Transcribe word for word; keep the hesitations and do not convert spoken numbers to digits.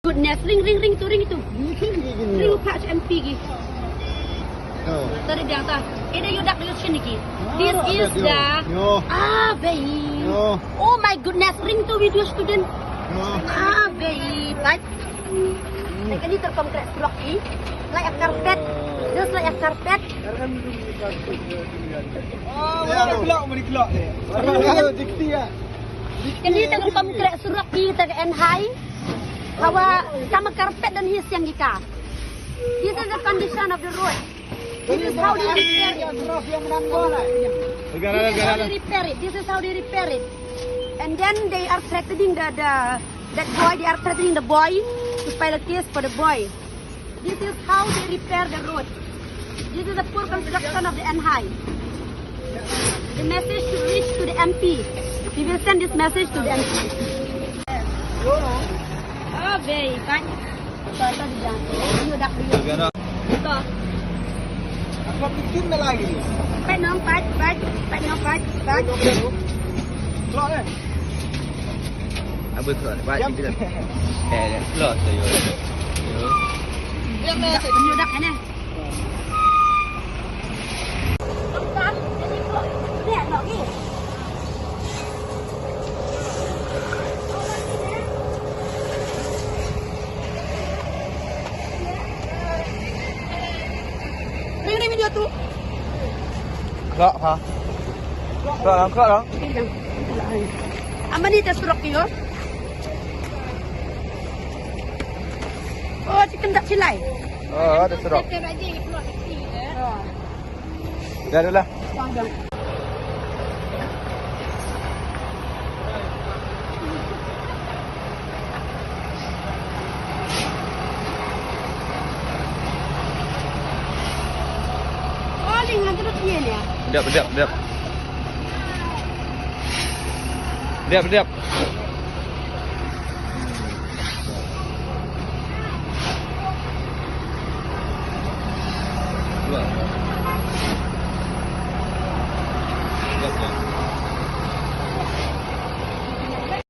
Goodness, ring, ring, ring tu, ring tu. Ring pat sha M P ki. Oh. Tadi biang ta. Ida yu dak yu shin ki. This is the. Yo. Ah, very. Yo. Oh my goodness, ring tu with your student. Yo. Ah, very. But like a little concrete surok ki. Like a carpet. Just like a carpet. Oh, mana kelak, mana kelak. Dikti ya. Kani ta ka pam krek surok ki ta ka en hai. Hawa kama carpet dan hi siang ika. This is the condition of the road. This is how they repair it. This is how they repair it. This is how they repair it. And then they are threatening the, the that boy. They are threatening the boy to file a case for the boy. This is how they repair the road. This is the poor construction of the N H I. The message should reach to the M P. We will send this message to the M P. Oh, very fine. Ito, ito, diyan. Ito, dak, diyan. Ito. Pat nong, pat, pat, pat nong, pat, pat. Abot ko, pat, pat. Eh, slow, slow. Dak, dak, dak. Ring, ring, video tu. Kak, ha? Kak, kak, kak. Amani ta surok yo. Oh, chicken tak silai. Oh, ada surok. Oh. Dah, dah lah. Dep, dep, dep. Dep, dep.